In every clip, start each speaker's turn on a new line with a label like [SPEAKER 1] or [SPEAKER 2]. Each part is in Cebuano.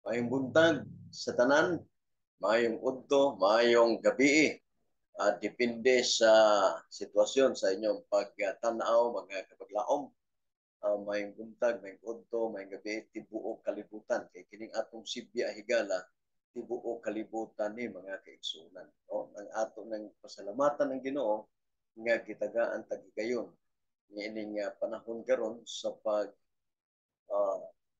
[SPEAKER 1] Maayong buntag sa tanan, maayong udto, maayong gabi. Depende sa sitwasyon sa inyong pagtanaw, mga kapaglaom. Maayong buntag, maayong udto, maayong gabi, tibuok kalibutan. Kay kining atong Sibya Higala, tibuok kalibutan ni mga kaigsuonan. O, ang ato ng pasalamatan ng Ginoo nga gitagaan taghigayon niining panahon karon sa pag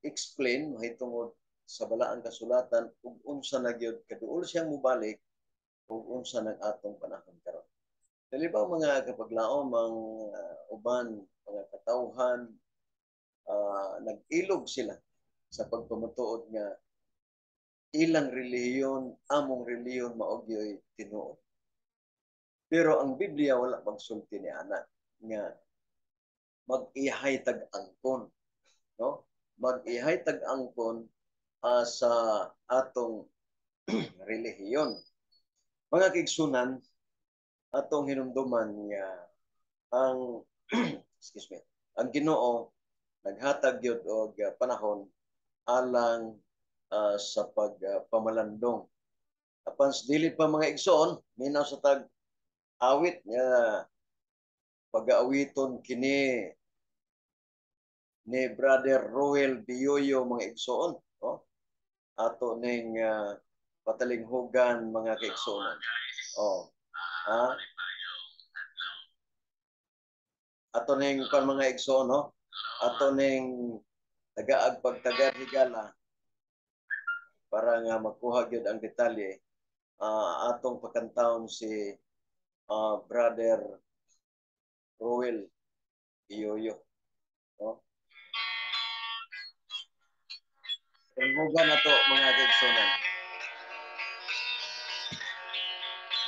[SPEAKER 1] explain mahitungod sa balaang kasulatan ug unsa na gyud kaduol siyang mobalik ug unsa nang atong panahon karon. Dili ba, mga kapaglaom, ang uban mga katawhan nag-ilog sila sa pagpamatuod nga ilang relihiyon, among relihiyon mao gyoy tinuod. Pero ang Biblia wala magsulti ni ana nga mag-ihay tag angkon, no? Mag-ihay tag angkon sa atong relihiyon. Mga kaigsunan, atong hinumduman nga ang excuse me, ang Ginoo naghatag gyud og panahon alang sa pagpamalandong. Apan sa dili pa, mga igsoon, minaw sa tag awit nga pag-aawiton kini ni Brother Roel Biyoyo, mga igsoon, no? Ato ning patalinghugan, mga kaigsuonan. Oh. Ha? Ato ning kan, mga igsoon, no? Ato ning tagaag pagtagad higala para nga makuha gyud ang detalye. Atong pakantahon si Brother Roel Iyoyo. No? Talinghugan na to, mga kaigsuonan.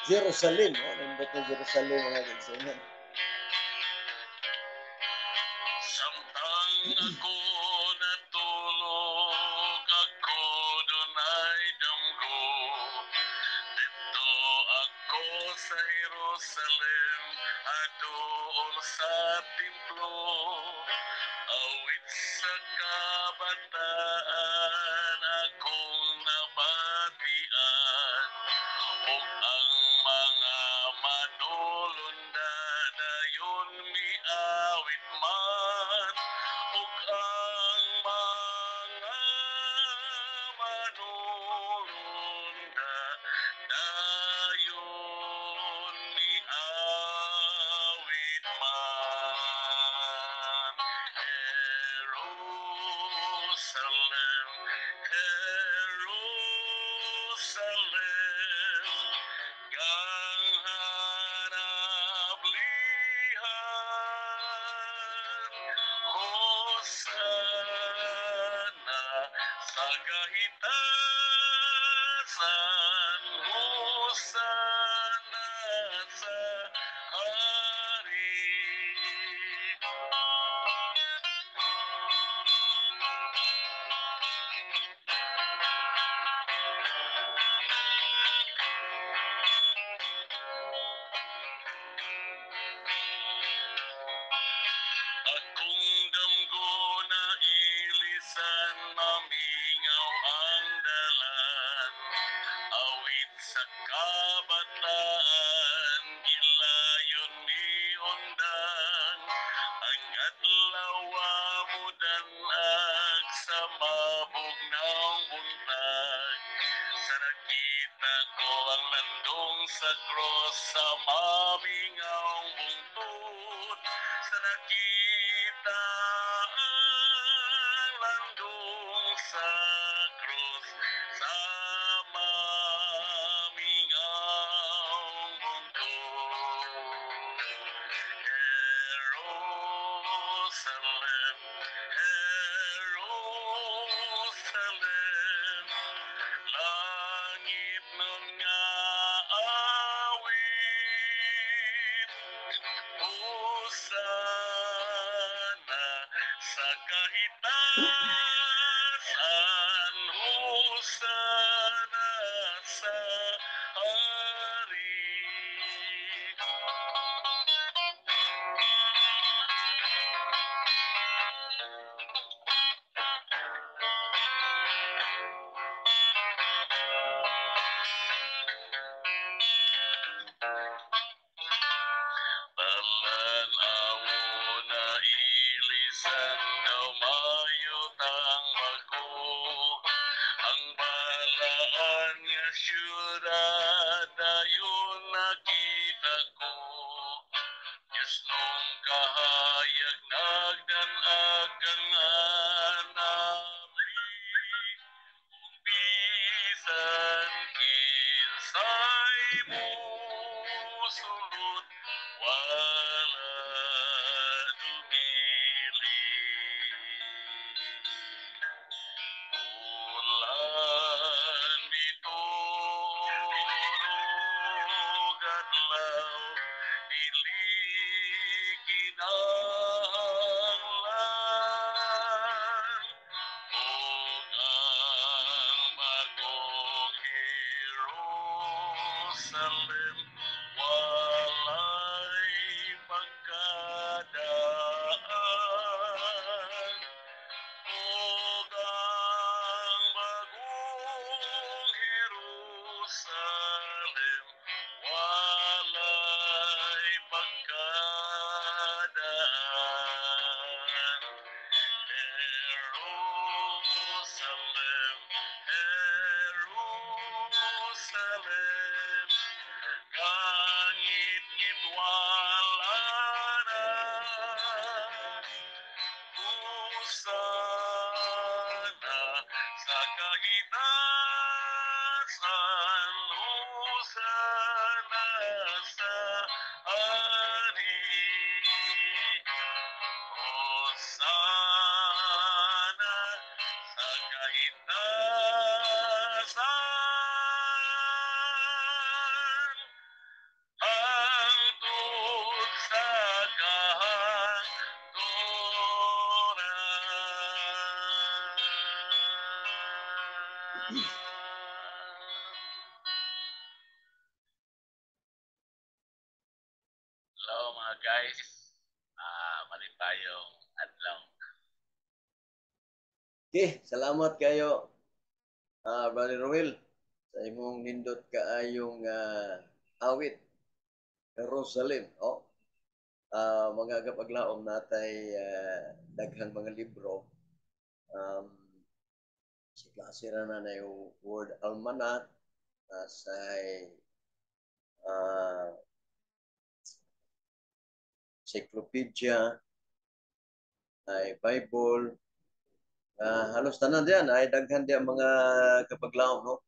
[SPEAKER 1] Jerusalem, oh, nindot na Jerusalem, mga kaigsuonan.
[SPEAKER 2] Samtang ako natulog, ako dunay damgo. Didto ako sa Jerusalem, aduol sa templo. Awit sa kabataan akong nabatian, ug ang mga manulunda dayon miawit man, ug ang mga manulunda dayon miawit man. Jerusalem, Jerusalem, gang hanablihan, Hosana sa kahitasan, Hosana sa hari. Akong damgo na ilisan, mamingaw ang dalan. Awit sa kabataan, gilayon ni undang. Ang adlaw mudanag sa mabugnaw buntag. Sa nakita ko ang landong sa cross sa mamingaw bungtod. Sa nakita ang landong sa cross sa mamingaw bungtod. Jerusalem, Jerusalem, langit nun nga awit, Hosana sa kahitasan, Hosana sa hari. Kahayag nagdan-ag kang anabi, ug bisan kinsay mosulod, wala dumili. Ulan miturog adlaw, dili kinahanglan, ug ang bagong Jerusalem walay pagkadaan, ug ang bagong Jerusalem walay pagkadaan. Jerusalem, Jerusalem, kangitngit wala na. Hosana sa kahitasan, Hosana sa hari. Hosana sa kahitasan, hangtod sa kahangturan. Hello, mga guys. Malipayong adlaw.
[SPEAKER 1] Okay, salamat kayo, Brother Ruel, sa imong nindot kaayong awit. Jerusalem. Oh, mga kapaglaom, natay daghang mga libro. Si klase ra na na yung Word Almanac, sa encyclopedia, ay Bible, halos tanan diyan ay daghan diyan, mga kapaglaom, no?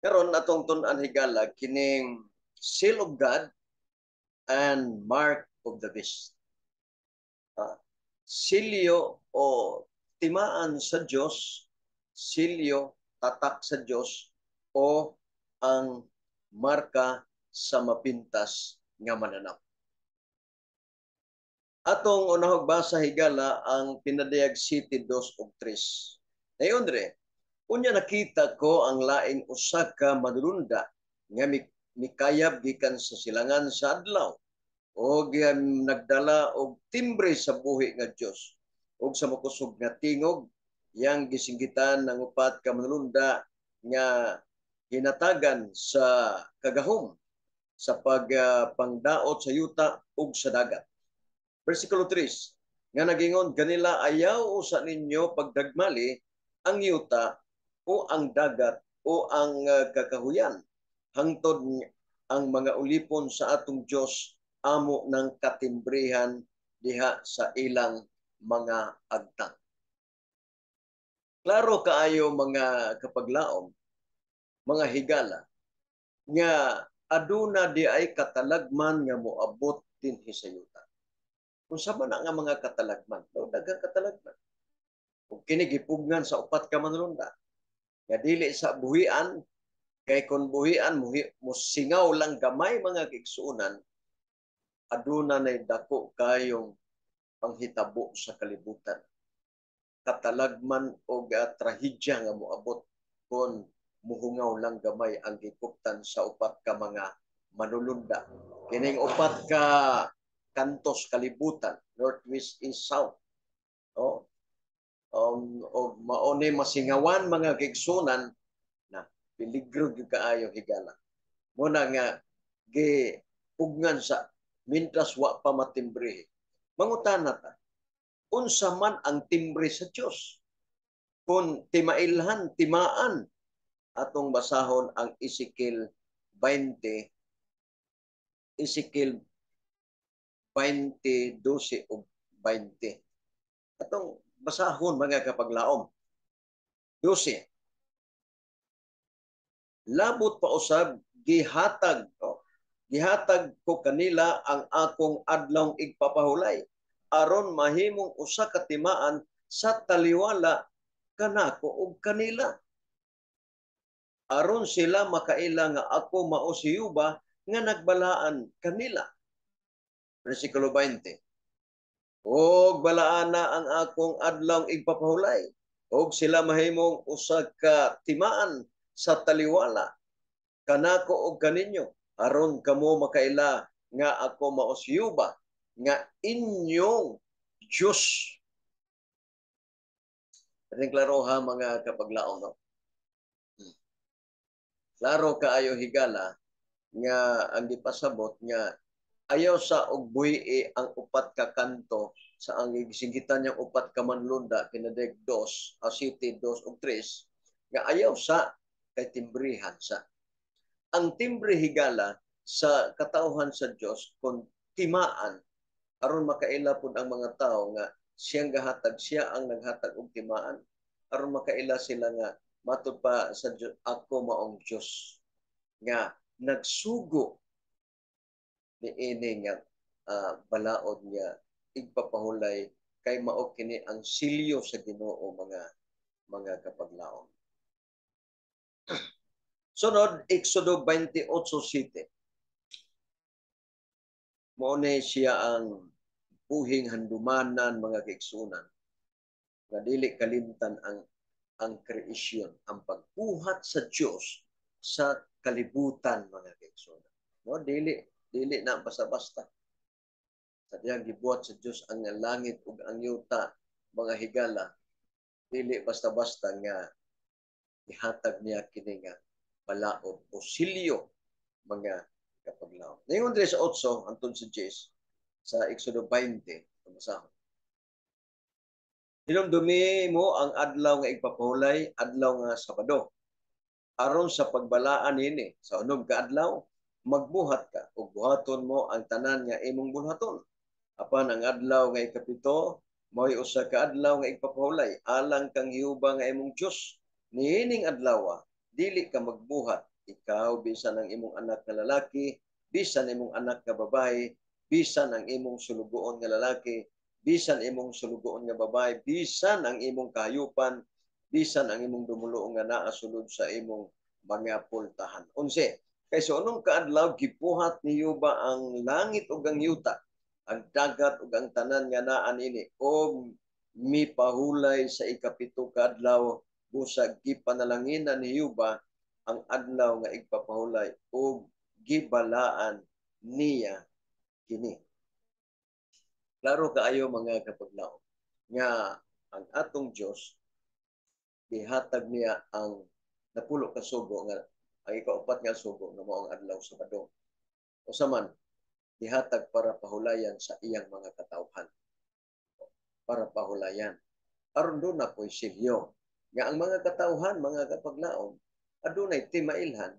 [SPEAKER 1] Karon atong tun-an, higala, kining seal of God and mark of the beast. Silyo o timaan sa Dios, silyo, tatak sa Dios o ang marka sa mapintas nga mananap. Atong unahog basa, higala, ang Pinadayag 7, 2 ug 3. Nayon dre, unya nakita ko ang laing usa ka manulunda nga mikayab gikan sa silangan sa adlaw og nagdala og timbre sa buhi nga Dios, ug sa makusog nga tingog yang gisinggitan ng upat ka manulunda nga hinatagan sa kagahom sa pagpangdaot sa yuta ug sa dagat. Versikulo 3, nga nagingon ganila, "Ayaw usa ninyo pagdagmali ang yuta o ang dagat o ang kakahuyan hangtod ang mga ulipon sa atong Dios amo ng katimbrehan diha sa ilang mga agtang." Klaro kaayo, mga kapaglaom, mga higala, nga aduna di ay katalagman nga moabot dinhi sa yuta. Kung sa man nga mga katalagman, no, daghang katalagman. Ug kini gipugnan sa upat ka manulunda nga dili sa buhian, kay kon buhian mo singaw lang gamay, mga kaigsuonan, aduna nay dako kayong panghitabo sa kalibutan. Katalagman og trahedya nga moabot kon muhungaw lang gamay ang gikuptan sa upat ka mga manulunda. Kining upat ka kantos kalibutan, north, west, east, south. Oh. O mao ni masingawan, mga kaigsuonan, na peligro gyud kaayo, higala. Muna nga gi pugnan sa mintras wa pa matimbre. Mangutana ta, unsa man ang timbre sa Dios? Kung timailhan, timaan, atong basahon ang Ezekiel 20, Ezekiel 20, 12 ug 20. Atong basahon, mga kapaglaom. 12. Labot pa usab gihatag, oh, gihatag ko kanila ang akong adlawng igpapahulay aron mahimong usa ka timaan sa taliwala kanako ug kanila, aron sila makaila nga ako mao si Jehova nga nagbalaan kanila. Versikulo 20. Og balaan na ang akong adlawng igpapahulay og sila mahimong usa ka timaan sa taliwala kanako og kaninyo, aron kamo makaila nga ako mao si Jehova nga inyong Diyos. Kaning klaro ha, mga kapaglaom, no? Klaro kaayo, higala, nga ang gipasabot nga ayaw sa og buhi ang upat ka kanto sa ang gisingitan niyang upat ka manlunda, pinadeg 2, 7, 2 ug 3, nga ayaw sa kay timbrihan sa. Ang timbre, higala, sa katawhan sa Dios kon timaan aron makaila pud ang mga tao nga siyang gahatag, siya ang naghatag og timaan aron makaila sila nga matud pa sa Dios, ako maong Dios nga nagsugo ni ini nga balaod nga igpapahulay, kay mao kini ang silyo sa Ginoo, mga kapaglaom. Sunod, Exodo 28:7. Mao ni siya ang buhing handumanan, mga kaigsuonan, nga dili kalimtan ang creation, ang pagbuhat sa Dios sa kalibutan, mga kaigsuonan. No, dili dili na basta-basta. Sa diyang gibuhat sa Dios ang langit ug ang yuta, mga higala, dili basta-basta nga ihatag niya kini nga balaod o silyo, mga kapaglaom. Ningon diri sa 8 hantod sa 10 sa Exodo 20, basahon. Hinumdumi mo ang adlaw nga igpapahulay, adlaw nga Sabado. Aron sa pagbalaan ini, sa unom ka adlaw, magbuhat ka ug buhaton mo ang tanan nga imong buhaton. Apan ang adlaw nga ikapito, mao'y usa ka adlaw nga igpapahulay alang kang Jehova nga imong Dios. Niining adlaw, dili ka magbuhat, ikaw, bisan ang imong anak nga lalaki, bisan imong anak nga babae, bisan ang imong sulugoon nga lalaki, bisan imong sulugoon nga babae, bisan ang imong kahayupan, bisan ang imong dumuluong nga naa sulod sa imong mga pultahan. 11. Kay sa unom ka adlaw gibuhat ni Jehova ang langit ug ang yuta, ang dagat ug ang tanan nga naa niini, ug mipahulay sa ikapito ka adlaw, busa gipanalanginan ni Jehova ang adlaw nga igpapahulay ug gibalaan niya kini. Klaro kaayo, mga kapaglaom, nga ang atong Dios gihatag niya ang napulo ka sugo, nga ang ikaupat nga sugo nga mao ang adlaw Sabado. Usa man gihatag para pahulayan sa iyang mga katawhan. Para pahulayan. Aron duna po'y silyo nga ang mga katawhan, mga kapaglaom, adunay timailhan.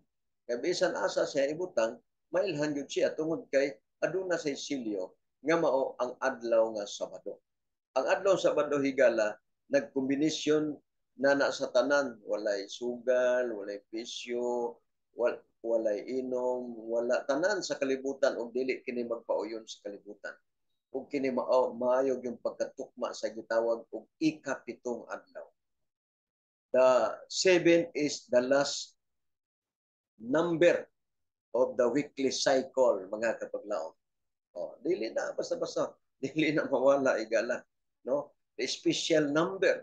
[SPEAKER 1] Kay bisan asa siya ibutang, mailhan gyud siya tungod kay aduna say silyo nga mao ang adlaw nga Sabado. Ang adlaw Sabado, higala, nagkombinasyon na na sa tanan, walay sugal, walay pisyo, walay inom, wala tanan sa kalibutan og dili kini magpauyon sa kalibutan. Ug kini mao maayo yung pagkatukma sa gitawag og ikapitong adlaw. The seven is the last number of the weekly cycle, mga kapaglaom. Oh, dili na basta-basta, dili na mawala, igala, no? The special number.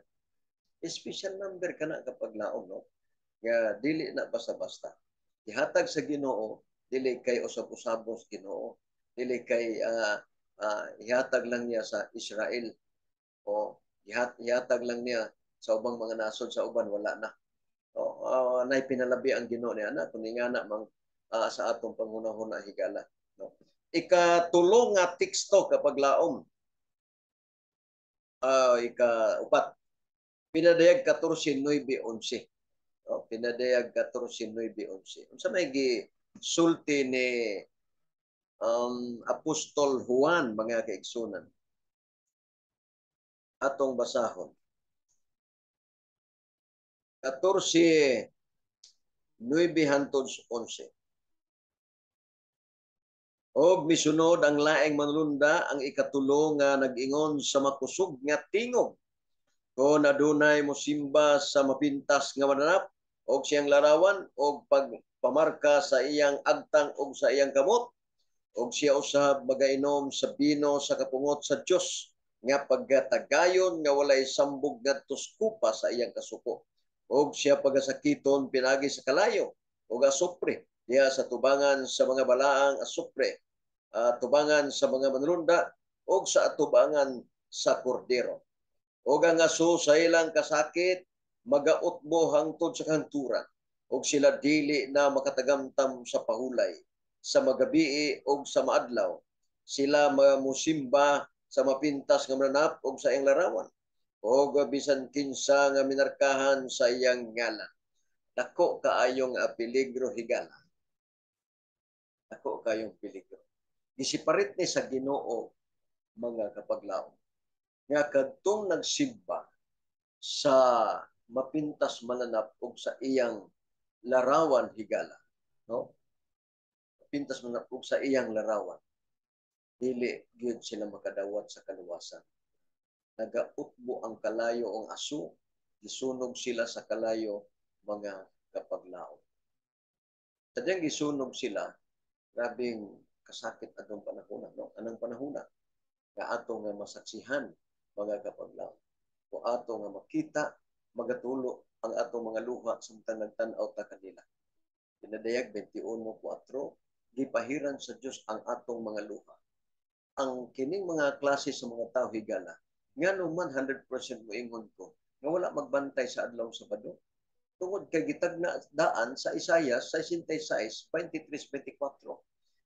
[SPEAKER 1] Special number kana, kapaglaom, no? Nga dili na basta-basta. Ihatag sa Ginoo, dili kay usab-usabos Ginoo, dili kay ihatag lang niya sa Israel o ihatag lang niya sa ubang mga nasod, sa uban wala na. O, nay pinalabi ang Ginoo niya na kun nga na mang sa atong panghunahuna, higala, no? Ikatulo nga teksto, kapaglaom. Ika-upat. Pinadayag 14:9-11. Oh, Pinadayag 14:9-11. Unsa may gi sulti ni Apostol Juan, mga kaigsunan. Atong basahon. 14:9 hangtod 11. Og misunod ang laing manulunda, ang ikatulo, nga nag-ingon sa makusog nga tingog: "Kon adunay mosimba sa mapintas nga mananap og siyang larawan og pagpamarka sa iyang agtang og sa iyang kamot, og siya usab magainom sa bino sa kapungot sa Dios nga pagkatagayon nga walay sambog ngadto sa kupa sa iyang kasuko, og siya pagasakiton pinagi sa kalayo og asupre diha sa tubangan sa mga balaang asupre, tubangan sa mga manulunda og sa atubangan sa Kordero. Og ang aso sa ilang kasakit magautbo hangtod sa kahangturan, og sila dili na makatagamtam sa pahulay sa magabii og sa maadlaw. Sila musimba sa mapintas nga mananap og sa iyang larawan og bisan kinsa nga minarkahan sa iyang ngalan." Dako kaayong peligro, higala. Dako kaayong peligro. Gisiparit ni sa Ginoo, mga kapaglaom, nga kadtong nagsimba sa mapintas mananap og sa iyang larawan, higala, no? Mapintas mananap og sa iyang larawan, dili gyud sila makadawat sa kaluwasan. Nagautbo ang kalayo ang aso, gisunog sila sa kalayo, mga kapaglaom. Sadyang gisunog sila, grabing kasakit atong panahona, no? Anang panahona nga ato nga masaksihan, mga kapaglaom, o ato nga makita, magatulo ang atong mga luha samtang nagtan-aw ta kanila. Pinadayag 21:4, gipahiran sa Dios ang atong mga luha. Ang kining mga klase sa mga tao, higala, ngano man 100% moingon ko nga wala magbantay sa adlaw Sabado? Tungod kay gitagna daan sa Isaiah 66:23-24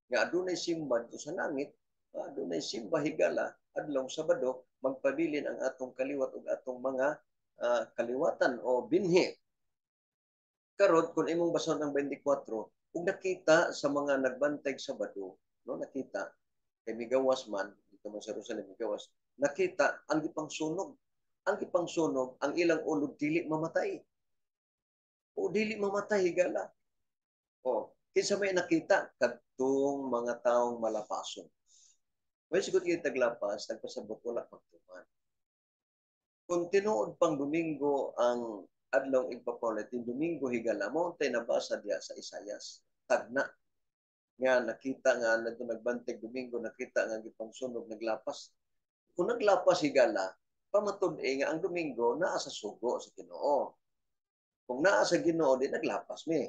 [SPEAKER 1] nga adunay simba dito sa langit, adunay simba, higala, adlaw Sabado, magpabilin ang atong kaliwat ug atong mga kaliwatan o binhi. Karon, kung imong basahon ang 24, ug nakita sa mga nagbantay Sabado, no, nakita kay migawas man dito man sa Jerusalem, migawas, nakita ang gipangsunog. Ang gipangsunog, ang ilang ulo dili mamatay. O dili mamatay, higala. O, kinsa may nakita? Kadtong mga taong malapason. May sigot kita taglapas, nagpasabot wala pagtuman. Kung tinuod pang Domingo ang adlaw igpapaulit, yung Domingo, higala, mo tay nabasa diya sa Isayas. Tagna nga nakita nga nadto nagbantay Domingo, nakita nga gipangsunog, naglapas. Kung naglapas, higala, pamatud-e nga ang Domingo naa sa sugo sa Ginoo. Kung naa sa Ginoo, di naglapas mi.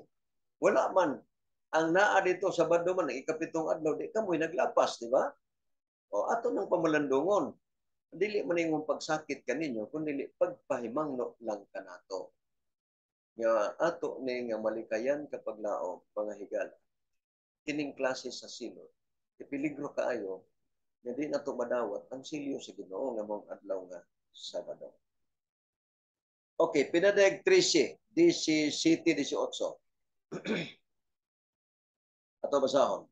[SPEAKER 1] Wala man ang naa dito, Sabado man ang ikapitong adlaw, di kamoy naglapas, di ba? O ato nang pamalandungon. Dili man imong pagsakit kaninyo, kun dili pagpahimangno lang kanato. Nga ato ni nga malikayan kapag laom, mga higala. Kining klase sa silot, ipiligro kaayo nga di nato madawat ang silyo sa Ginoo nga mong adlaw nga Sabado. Okay, Pinadayag 13, 17, 18. Ato basahon.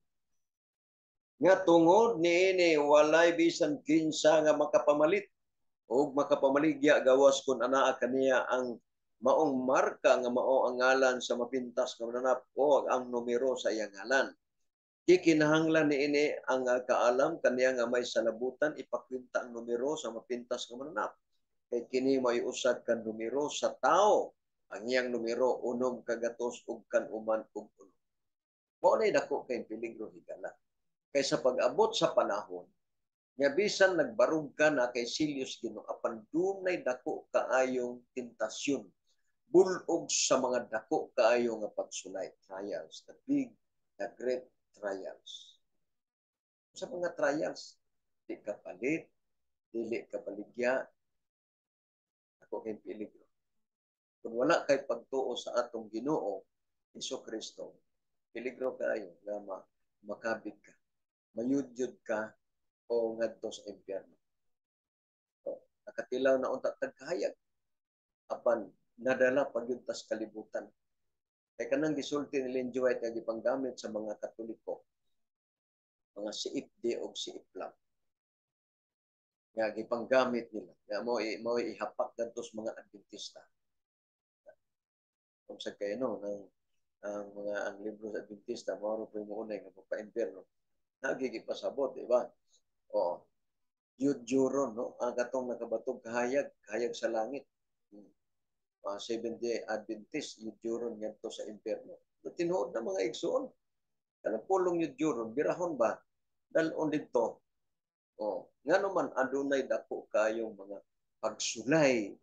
[SPEAKER 1] Nga tungod niini walay bisan kinsa nga makapamalit og makapamaligya gawas kun anaa kaniya ang maong marka nga mao ang ngalan sa mapintas nga mananap o ang numero sa iyang ngalan. Gikinahanglan niini ang kaalam kaniya nga may salabutan ipakwenta ang numero sa mapintas nga mananap. Kay kini may usa ka numero sa tao, ang iyang numero 996. Mao nay dako kay peligro, higala. Kay sa pag-abot sa panahon nga bisan nagbarog ka na kay Silius Ginoo, apan dunay dako kaayong tentasyon, bulog sa mga dako kaayo nga pagsulay, trials, the big, the great trials. Sa mga trials, di ka palit, dili ka baligya, ako kay peligro. Kung wala kay pagtuo sa atong Ginoo Hesus Kristo, peligro kaayo nga makabig ka, mayudyod ka o ngadto sa impyerno. So, nakatilaw na unta tagkahayag apan nadala pagyud tas kalibutan. Kay kanang gisulti ni Ellen G. White nga gipanggamit sa mga Katoliko. Mga CFD o CFLAB nga gipanggamit nila nga mo ihapak kadto sa mga Adventista. Kung sa kayo, no, ng ang mga ang libro sa Adventista mao ro po mo unay nga magpa-impyerno, nagigipasabot, di ba? Oo. Yud-juron, no? Ang katong nakabatog kahayag, kahayag sa langit. Seventh-day Adventist, yud-juron ngadto sa impyerno. Tinuod na, mga igsoon. Kanang pulong yud-juron, birahon ba? Dalon dito. Oh, nga naman adunay dako kayong mga pagsulay,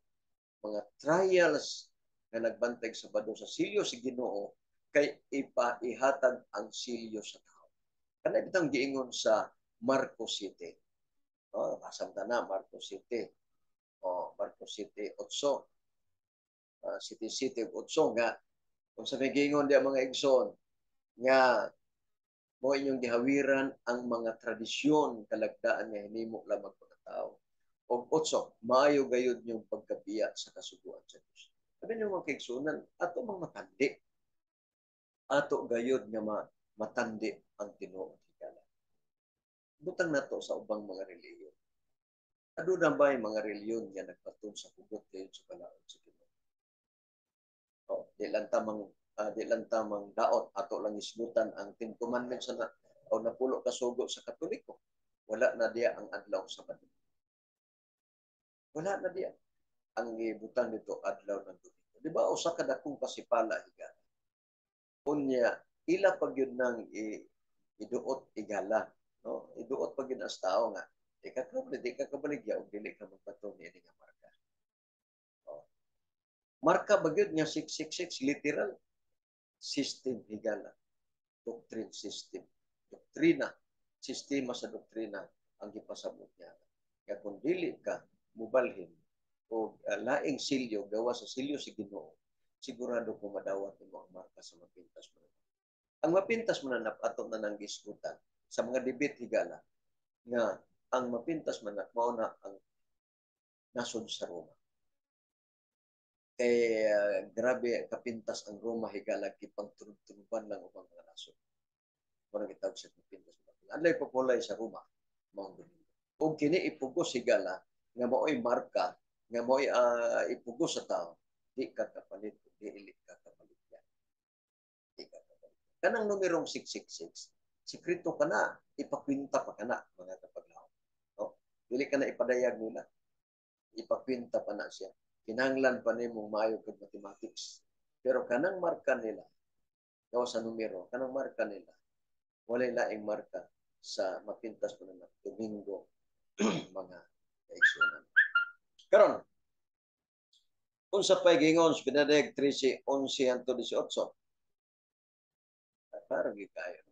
[SPEAKER 1] mga trials nga nagbantay sa bado sa silyo si Ginoo kay ipaihatag ang silyo sa tao. Kanay bitang giingon sa Marcos 7. Oh, kasamta na Marcos 7. Oh, Marcos 7:8. City City 8 nga kung sa may giingon diya, mga igsoon, nga mo inyong gihawiran ang mga tradisyon kalagdaan nga hinimo lamang mga tao. Og otso, maayo gayud yung pagkabiya sa kasuguan sa Dios. Sabi niyo, mga kaigsuonan, ato mang matandi. Ato gayud nga matandi ang tinuod, higala. Butang nato sa ubang mga relihiyon. Aduna ba mga relihiyon nga nagbaton sa hugot gayud sa balaod sa Ginoo? Oh, di lang tamang daot ato lang isgutan ang Ten Commandments na o napulo ka sugo sa Katoliko. Wala na diya ang adlaw sa Sabado. Wala na diya. Ang gibutang nito, adlaw ng Domingo. Di ba usa ka dakong pasipala, higala? Unya ila pag yun nang iduot, igala, no? Iduot pag yun as tao nga di ka di ka kabaligya og dili ka magbato ni nga marka. Oh. Marka ba gyud nga 666, literal system, higala. Doctrine system. Doktrina, sistema sa doktrina ang gipasabot niya. Kaya kung dili ka mubalhin o laing silyo gawa sa silyo si Ginoo, sigurado kung madawat nimo ang marka sa mapintas mo. Ang mapintas mananap, ato na nang gisgutan sa mga debate, higala, nga ang mapintas mananap mao na ang nasod sa Roma. Kay grabe kapintas ang Roma, higala, gipangtunog-tunuban lang ubang mga nasod. Mao gitawag sa mapintas mananap. Adlay populay sa Roma mao Domingo. Ug kini ipugos, higala, nga mao'y marka nga mao'y ipugos sa tao, di ka kapalit, di ka kapalit yan. Di ka kapalit. Kanang numerong 666, sikreto ka na, ipakwinta pa ka na, mga kapaglaom. No? Dili ka na ipadayag nila. Ipakwinta pa na siya. Kinahanglan pa nimo maayo kag mathematics. Pero kanang marka nila, gawa sa numero, kanang marka nila, walay laing marka sa mapintas mo na Domingo, mga kaigsuonan. Karon, unsa pay gingon sa Pinadeg 13, 11 hangtod 18? Para gi kayo.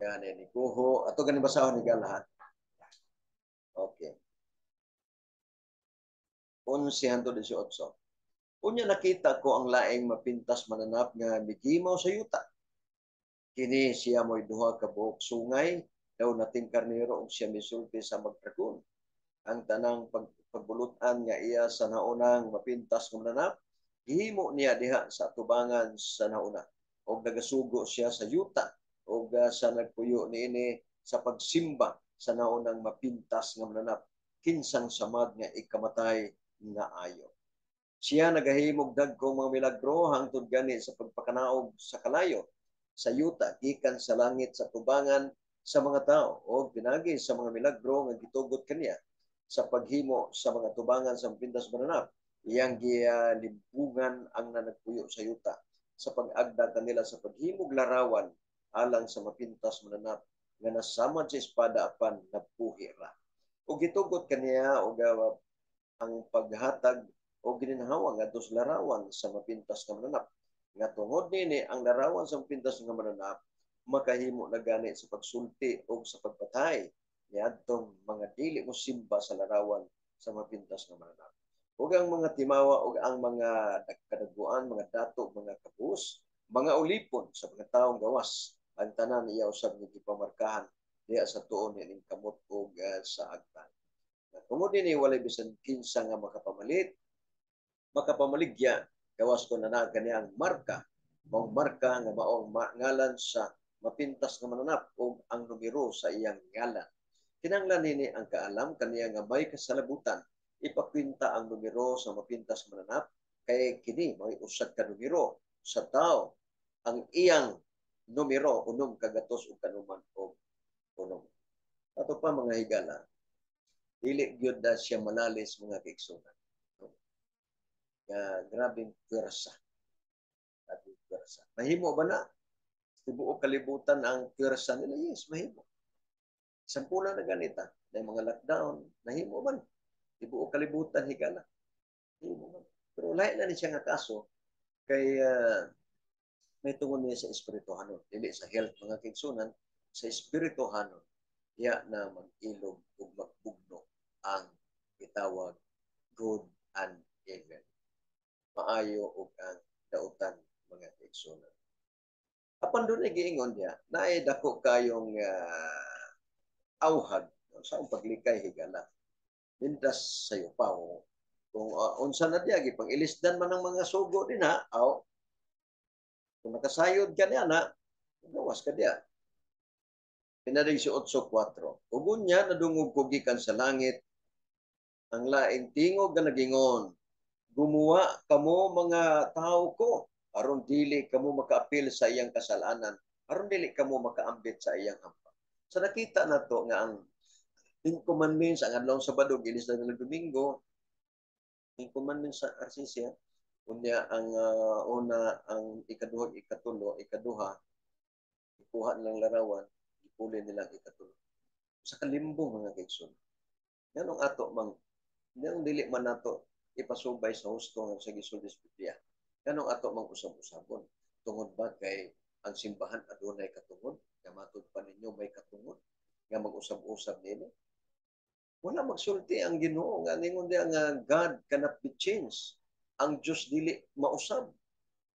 [SPEAKER 1] Gani ni kuho ato gani basahon ni gala. Okay. 11 hangtod 18. Unya nakita ko ang laing mapintas mananap nga migimaw sa yuta. Kini siya mo'y duha ka buhok sungay daw nating karnero ug siya misulti sa magdragon. Ang tanang pagbulutan nga iya sa naunang mapintas nga mananap, gihimo niya diha sa tubangan sa nauna. Og nagasugo siya sa yuta og sa nagpuyo niini sa pagsimba sa naunang mapintas nga mananap, kinsang samad nga ikamatay nga ayo. Siya nagahimog dagkong mga milagro hangtod gani sa pagpakanaog sa kalayo sa yuta gikan sa langit sa tubangan sa mga tao o pinagi sa mga milagro nga gitugot kaniya sa paghimo sa mga tubangan sa mapintas mananap, iyang gilimbungan ang nanagpuyo sa yuta sa pag-agda kanila sa paghimog larawan alang sa mapintas mananap nga nasamad sa espada apan nabuhi ra. O gitugot kaniya og ang paghatag o gininhawa ngadto sa larawan sa mapintas nga mananap nga tungod nini ang larawan sa mapintas nga mananap makahimo na gani sa pagsulti o sa pagpatay niadtong mga dili mo simba sa larawan sa mapintas nga mananap. Ug ang mga timawa ug ang mga kadaguan, mga dato, mga kabus, mga ulipon sa mga taong gawas, ang tanan iya usab nga gipamarkahan diha sa tuon nining kamot ug sa agtan. Tungod nini walay bisan kinsa nga makapamalit, makapamaligya, gawas ko na naa kaniya ang marka, maong marka nga maong ngalan sa mapintas nga mananap ug ang numero sa iyang ngalan. Kinahanglan nini ang kaalam kaniya nga may kasalabutan. Ipakwinta ang numero sa mapintas nga mananap kay kini may usag ka numero sa tao. Ang iyang numero 996. Ato pa mga higala, dili gyud na siya malalis mga kaigsunan. Nga grabeng pwersa. Grabeng pwersa. Mahimo ba na? Tibuok kalibutan ang pwersa nila? Yes, mahimo. Sampulan na ganita. Na mga lockdown, nahimo man. Tibuok kalibutan higala. Mahimo man. Pero lahi na ni siya nga kaso kay may tungod niya sa espirituhanon. Dili sa health mga kaigsunan, sa espirituhanon. Diya na mag-ilog ug magbugno ang gitawag good and evil. Maayo ug ang dautan mga kaigsunan. Apan doon ay giingon niya, naay dako kayong awhag sa akong paglikay higala. Mindas sayo pa o kung unsa na diya gipang ilisdan man ang mga sugo din ha, aw kung nakasayod ka niya na, gawas ka diya. Pinadig si 8:4. Ug unya nadungog ko gikan sa langit ang laing tingog nga nagingon, gumawa kamo mga tao ko aron dili kamo makaapil sa iyang kasalanan, aron dili kamo makaambit sa iyang hampa. So nakita nato nga ang Ten Commandments, ang adlaw sa Sabado, gilis na nila Domingo, Ten Commandments sa RCC, unya ang una, ang ikaduha, ikatulo, ikaduha, ikuha nilang larawan, ipuli nilang ikatulo. Sa kalimbong mga kaigsoon. Nganong ato mang nganong dili man nato ipasubay sa husto nga sa gisulti sa Biblia? Nganong ato mang usab-usabon? Tungod ba kay ang simbahan adunay katungod? Nga matud pa ninyo may katungod nga mag-usab-usab nini? Wala magsulti ang Ginoo nga ningon diya nga God cannot be changed. Ang Dios dili mausab.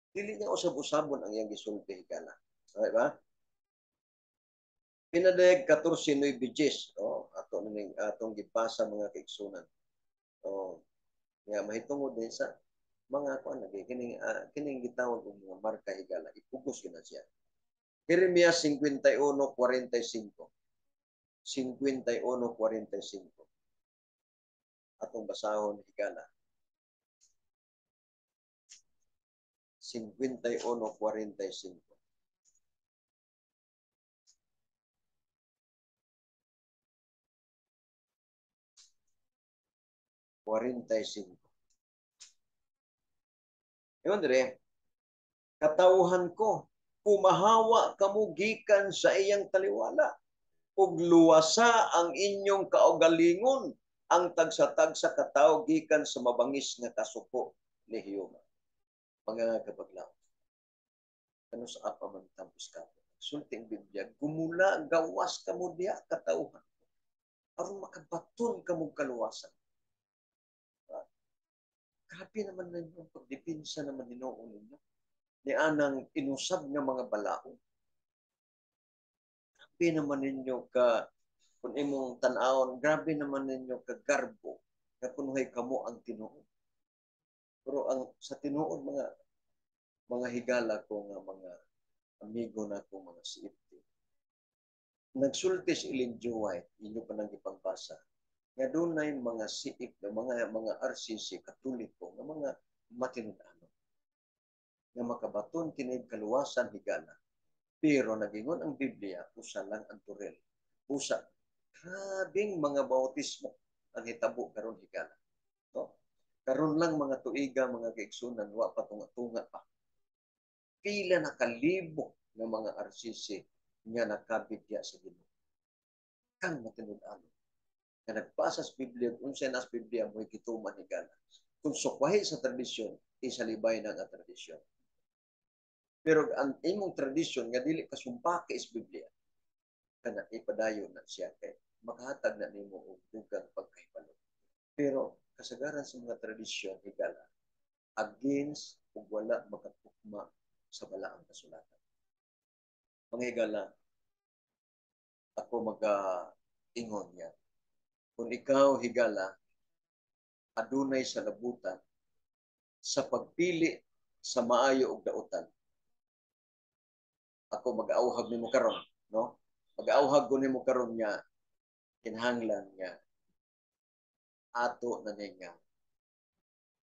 [SPEAKER 1] Dili niya usab-usabon ang iyang gisulti higala. Okay ba? Pinadayag 14:9, oh, ato ning atong gipasa mga kaigsunan. Oh, nga mahitungod din sa mga kuan lagi kining kining gitawag og mga marka higala, ipugos gyud na siya. Jeremias 51:45. 51:45. Atong basahon higala. 51:45. Ingon dire, katawhan ko, pumahawa kamo gikan sa iyang taliwala, ug luwasa ang inyong kaugalingon, ang tagsa-tagsa katawo gikan sa mabangis nga kasuko ni Hiyuma. Mga kapaglaom, kano sa apa man tapos ka? Sulti ang Biblia, gumula, gawas kamo diha katawhan, aron makabaton kamo kaluwasan. Grabe naman ninyo ang pagdepensa naman Ginoo ninyo ni anang inusab nga mga balao. Grabe naman ninyo ka kung imong tan-awon, grabe naman ninyo ka garbo nga kunuhay kamo ang tinuod. Pero ang sa tinuod mga higala ko nga mga amigo na ko mga CFT. Nagsulti si Ellen G. White, inyo pa nang ipangbasa, nga dunay mga CF, mga RCC, Katoliko, nga mga matinud-ano, nga makabaton kini kaluwasan higala. Pero nagingon ang Biblia, usa lang ang turel. Usa, grabing mga bautismo ang hitabo karon higala. No? Karon lang mga tuiga, mga kaigsunan, wa pa tunga-tunga pa. Pila na kalibo ng mga RCC nga nakabigya sa Ginoo. Kang matinud-ano. Nga nagbasa sa Biblia, unsay nas Biblia mo'y gituman higala. Kung sukwahi sa tradisyon, isalibay na nga tradisyon. Pero ang imong tradisyon nga dili kasumpaki is Biblia, kana ipadayon na siya kay makahatag na nimo og dugang pagkahibalo. Pero kasagaran sa mga tradisyon higala against ug wala makatukma sa balaang kasulatan. Mga higala, ako maga-ingon niya. Kung ikaw higala adunay sa labutan sa pagpili sa maayo og dautan, Ako mag-auhag nimo karon, no? Mag-auhag ko nimo karon nga kinahanglan nga ato na ni nga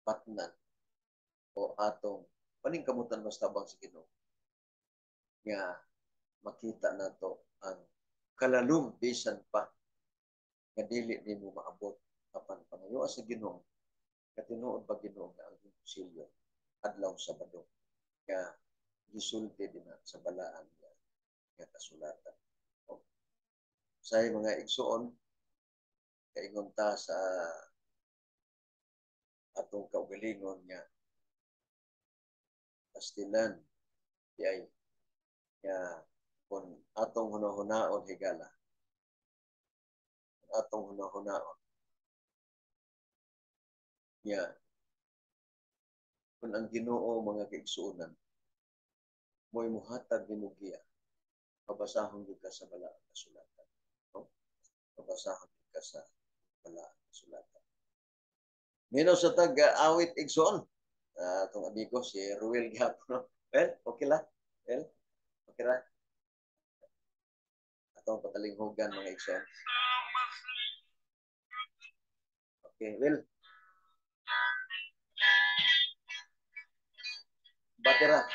[SPEAKER 1] batnan o atong paningkamutan mas tabang sa Ginoo nga makita nato ang kalalom bisan pa nga dili nimo maabot apan pangayoa sa Ginoo katinuod ba Ginoo nga ang konsilyo adlaw Sabado nga gisulti din na sa balaan nga kasulatan. O, sa mga igsuon, kaingon ta sa atong kaugalingon nga pastilan di ay nga kung atong hunahunahon higala, atong hunahunahon nga kung ang Ginoo mga kaigsuonan mo'y muhatag nimo giya, pabasahon gyud ka sa balaang kasulatan, no? Pabasahon gyud ka sa balaang kasulatan. Minaw sa tag awit igsoon, atong amigo si Ruel gihapon, no? Well, okay la. Well, okay ra. Atong patalinghugan mga igsoon. Okay, well. Batera.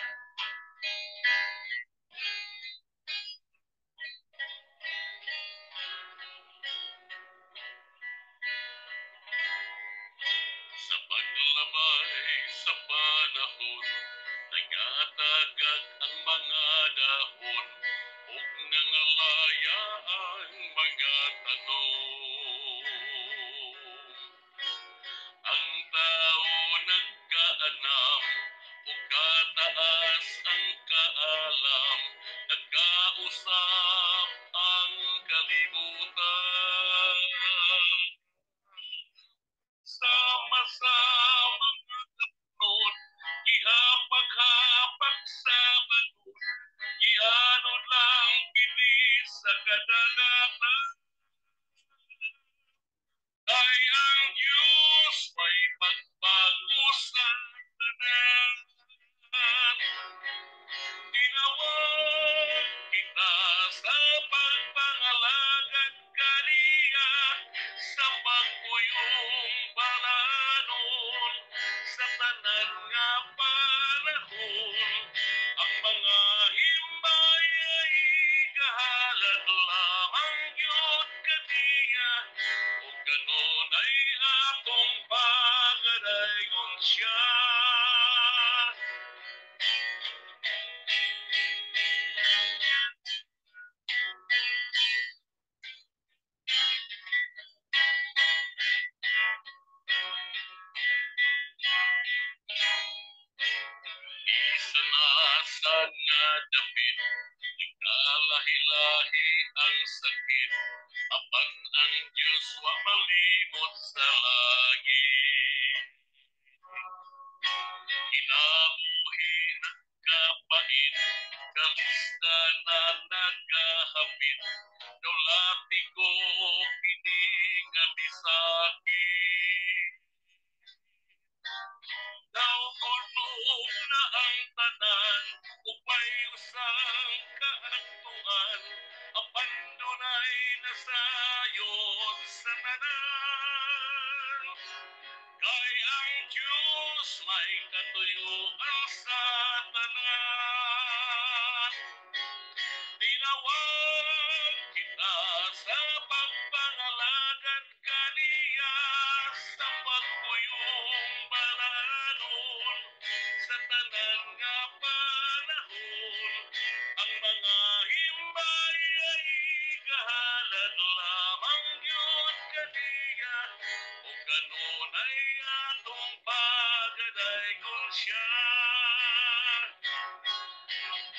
[SPEAKER 2] Sa paglamay sa panahon, nagatagag ang mga dahon, ug nangalaya ang mga tanom. Ang tao nagkaanam, ug kataas ang kaalam, nagkausap ang kalibutan. Sama-sama kapnod, gihapak-hapak sa balod, gianod lang kini sa kadagatan. Ay ang Diyos may pagbago sa tanan. Tinawag kita sa pagpangalagan kaniya, sa pagpuyong balanon, sa tanan nga panahon. Ang mga himbay ay kahalad lamang gyud kaniya, ug kanunay atong pagadayon siya. Isa na sa nga dapit, nagkalahi-lahi ang sakit, apan ang Diyos wa malimot sa langit. Kinabuhi nagkapait, kalista na nagkahapit, dawlati ko kini nga misakit. Daw kuno na ang tanan, upay usang kaantuan, apan dunay nasayod sa tanan. Kay ang Diyos may katuyuan sa tanan. Tinawag kita sa pagpangalagan kaniya, sa pagpuyong balanon, sa tanan nga panahon. Ang mga himbay ay kahalad lamang gyud kaniya, ug kanunay atong pagadayon siya.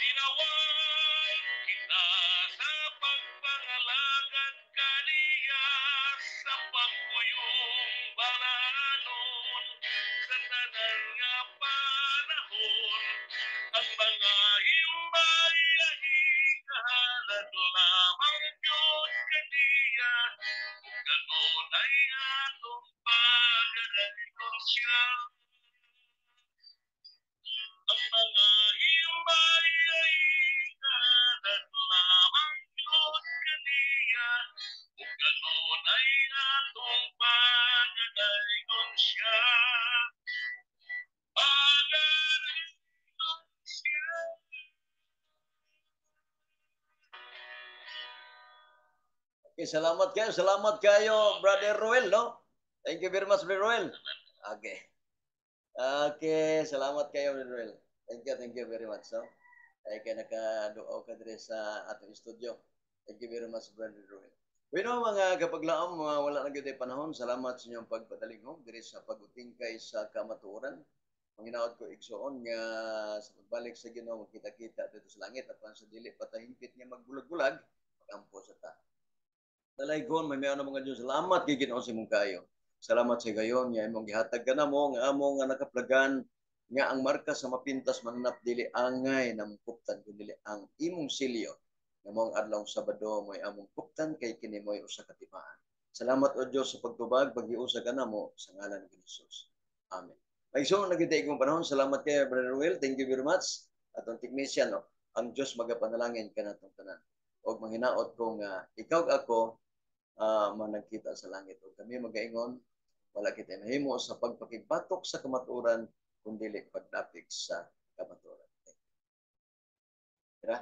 [SPEAKER 2] Tinawag kita sa pagpangalagan kaniya, sa pagpuyong balanon, sa tanan nga panahon. Ang mga himbay ay kahalad lamang gyud kaniya, ug kanunay atong pagadayon siya. Ang mga himbay ay
[SPEAKER 1] Okay, salamat kayo. Salamat kayo, Brother Ruel, no? Thank you very much, Brother Ruel. Okay. Okay, salamat kayo, Brother Ruel. Thank you very much, no? Ay kay nakaduaw ka diri sa atong studio. Thank you very much, Brother Ruel. Bueno, mga kapaglaom, mga wala na gyud panahon. Salamat sa inyong pagpadalingog diri sa pag-utingkay sa kamatuoran. Manginaot ko, igsoon, nga sa pagbalik sa Ginoo magkita-kita dito sa langit, apan sa dili patahingpit nga magbulag-bulag, magampo sa ta. Dalaygon, may na mga Diyos. Salamat kay Ginoo sa imong kayo. Salamat sa gayon nga imong gihatag kanamo nga amo nga nakaplagan nga ang marka sa mapintas mananap dili angay namong kuptan kundi ang imong silyo nga mao ang adlaw Sabado mo'y among kuptan kay kini mo'y usa ka timaan. Salamat, o Dios, sa pagtubag, paghiusa kanamo sa ngalan ni Jesus. Amen. Maigsoon na gyud kong panahon. Salamat kay Brother Will. Thank you very much. Atong technician, no? Ang Dios magapanalangin kanatong tanan. Og manghinaot ko nga ikaw ug ako managkita sa langit. Ug kami magaingon, wala kita mahimo sa pagpakigbatok sa kamatuoran kun dili pagdapig sa kamatuoran. Tira.